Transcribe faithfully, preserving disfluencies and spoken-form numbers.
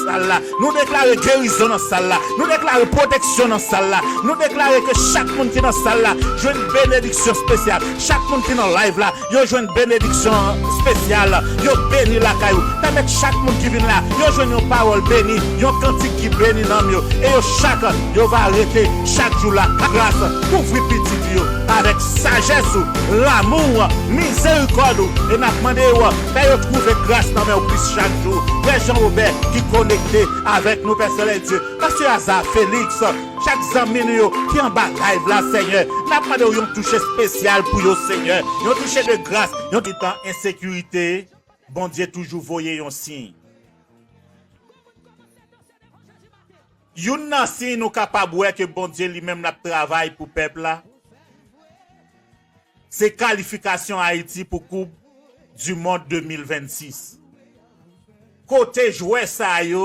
sal la. Nou deklare gerizon nan sal la. Nou deklare pwoteksyon nan sal la. Nou deklare ke chak moun ki nan sal la jwenn benediksyon espesyal. Chak moun ki nan live la, yo jwenn benediksyon espesyal. Yo beni lakay ou. Pèmèt chak moun ki vin la, yo jwenn yon pawòl beni, yon kantik ki beni nanm yo. E yo chak, yo va rete chak jou la. Gras, kouvri pitit yo avèk sajès ou, lanmou ou, mizerikòd ou. E n ap mande w, fè yo twouve gras nan men w plis chak jou. Frè Jean Robert ki konekte avèk nou, Pè Solèy Dye. Pastè Aza Félix, chak zanmi nou yo ki anba live la, Senyè, n ap mande w yon touche espesyal pou yo, Senyè. Yon touche de gras, yon ti tan ensekirite, Bondye toujou voye yon siy. Youn nan siy nou kapab wè ke Bondye li menm l ap travay pou pèp la, se kalifikasyon Ayiti pou Koup di Mond de mil vennsis. Kote jwè sa yo